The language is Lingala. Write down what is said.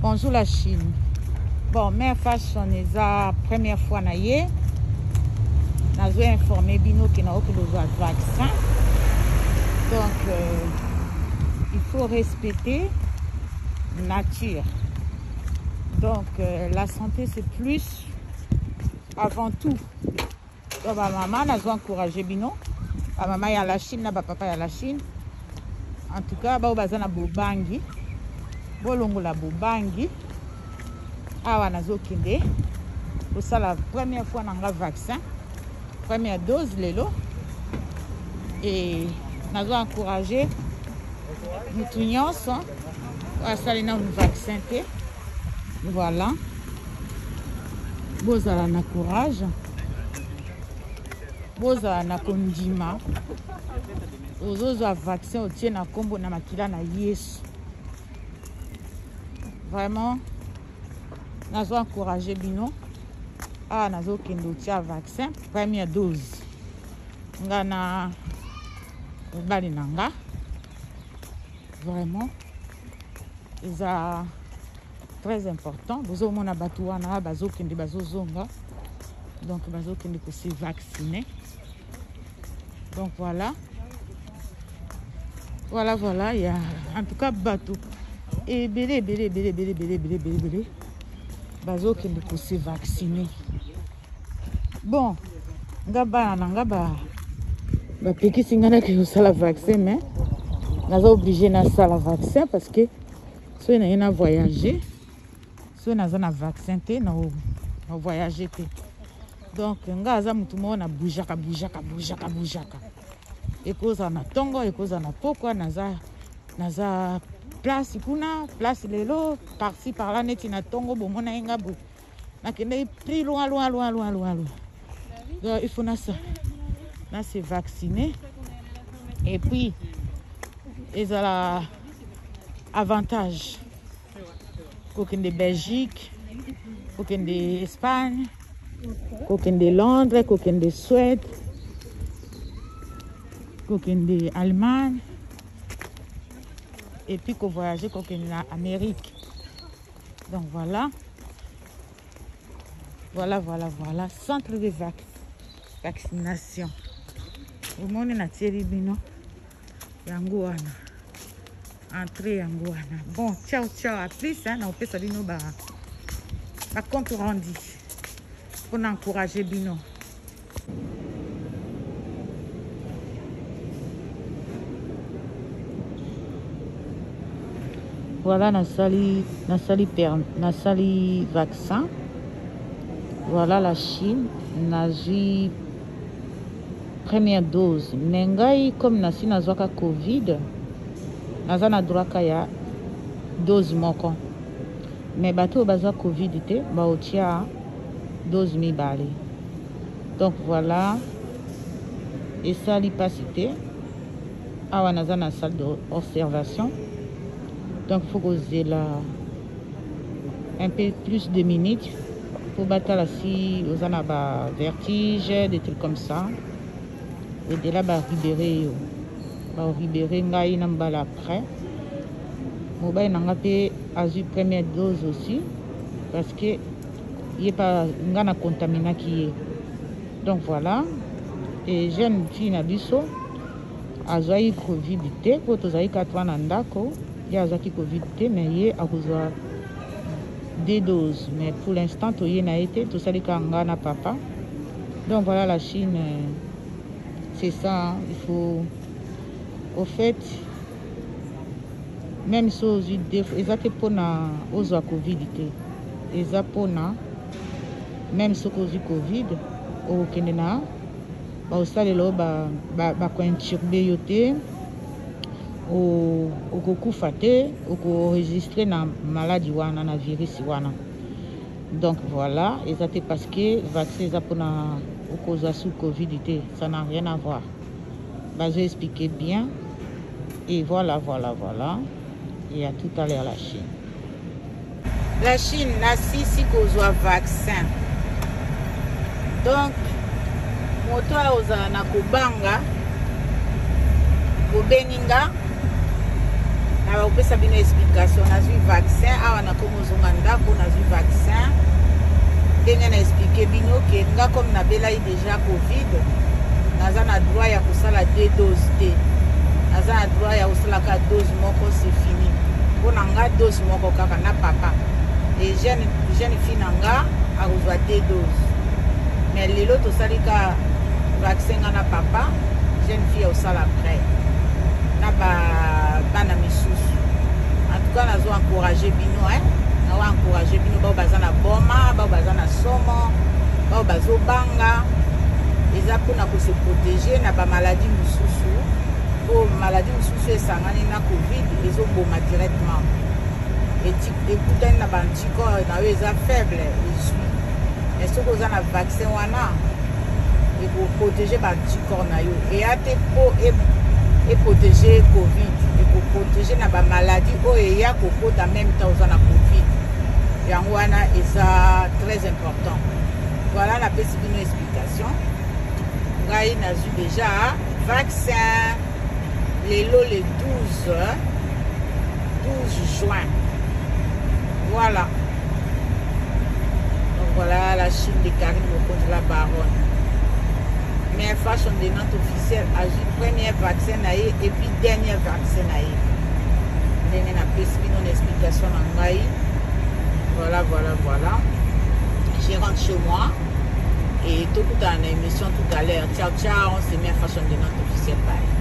Bonjour la Chine. Bon, mère Fashion eza première fois na ye. Nazo informer bino ke na okende kozwa vaccin. Donc il faut respecter nature. Donc la santé, c'est plus avant tout. Donc ba mama, nazo encourager bino. Ba mama ya la Chine na ba papa ya la Chine. En tout cas, ba baza na bobangi. Bolongola bobangi. Awa nazokende kosala première fois na nga vaccin, première dose lelo, et nazo encourager mutu nyonso oyo asali nanu vaccin te. Voilà, bozala na courage, bozala na kondima. Ozozwa vaccin, otie na nkombo na makila na Yesu. Vraiment nazo encourager bino. Awa nazokende otia vaccin première dose, nga na mobali na nga. Vraiment eza très important. Bozomona bato wana bazokende, bazozonga, donc bazokende kose vacciner. Donc voilà, voilà, voilà. Il y a en tout cas bato ebele, ebele, ebele, ebele, ebele, ebele, ebele, ebele bazokende kose vacciner. Bon, nga bana na nga bapekisi nga nake kosala vaccin, mais naza obligé nasala vaccin parce que soki naye na voyager, soki naza na vaccin te, na voyager te. Donc nga aza motu moko na bougeaka, bougeaka, bougeaka, bougeaka. Ekozala na ntongo, ekozala na pokwa, naza place kuna, place lelo, par-ci par-là. Neti na ntongo bomona ye nga boye, nakendaki plus loin, loin, loin, loin, loin, loin. Donc il faut na se vacciner et puis ezala avantage kokende Belgique, kokende Espagne, kokende Londres, kokende Suède, kokende Allemagne et puis kovoyager kokende na Amérique. Donc voilà, voilà, voilà, voilà, centre de vaccination. Omoni, natieli bino yango wana, entrée yango wana. Bon, ciao, ciao, à plus, hein. Na opesa bino ba compte rendu mpona encourager bino. Voilà, nasali vaccin. Voilà la Chine, nazwi première dose. Mais ngai, comme nasi nazwaka Covid, naza na droit ka ya dose moko. Mais bato oyo bazwa Covid te baotia dose mibale. Donc voilà, esali mpasi te. Awa naza na salle d'observation, donc faut kozela un peu plus de minutes mpo batala si oza na ba vertige, des trucs comme ça. Au-delà, balibérer yo, balibérer ngai na mobali. Après, mobali na nga mpe azwi première dose aussi parce que ye pa nga na contaminaki ye. Donc voilà. Et jeune fille na biso azwaki Covid te mpo tozalaki kaka na ndako. Ye azwaki Covid te, mais ye akozwa deux doses. Mais pour l'instant toye na ye te, tosali kaka nga na papa. Donc voilà la Chine, c'est ça, hein. Il faut, au fait, même so ozwi, eza te mpona ozwa Covid te, eza mpona même soki ozwi Covid, okokende na baosalela oyo, bakointuber yo te, okokufa te, okoenregistrer na maladi wana, na virus wana. Donc voilà, eza te parce que vaccin eza mpona okozwa su Covid te, ça n'a rien à voir. Bazo expliquer bien et voilà, voilà, voilà. Et à tout à l'heure la Chine. La Chine, nasisi kozwa vaccin. Donc moto oyo ozala na kobanga, bobengi nga na bakopesa bino explication. Nazwi vaccin awa. Awa nakomi ozonga ndako, nazwi vaccin. Ndenge na expliquer bino ke nga comme nabelai déjà Covid, naza na droit ya kosala deux doses te. Naza na droit ya kosala kaka dose moko, c'est fini. Mpo na nga dose moko kaka na papa et jeune fille na nga akozwa deux doses. Mais lelo tosali ka vaccin nga na papa, jeune fille akosala après na bana misusu. En tout cas, nazo encourager bino, hein, nazo encourager bino bao baza na boma, bao baza na somo, bao bazobanga. Eza mpona kose protéger na bamaladi mosusu, mpo maladi mosusu esangani na Covid, ezoboma directement. Ekutani na baanticorps na yo eza faible, ezwi. Mais soki oza na vaccin wana, ekoprotéger baanticorps na yo. Eya te mpo eprotéger Covid, ekoprotéger na bamaladi oyo eya kokota même temps oza na Covid. Yango wana eza très important. Voilà, napesi bino explication. Ngai nazwi déjà vaccin lelo, le 12 juin. Voilà, donc voilà la chaîne de Karine Mokonzi la baronne. Mais Fashion de Nantes officiel azwi premier vaccin na ye et puis dernier vaccin na ye, ndenge napesi bino na explication na ngai. Voilà, je rentre chez moi et tokutana na émission tout à l'heure. Ciao ciao, on se met Fashion de Nantes officiel. Bye.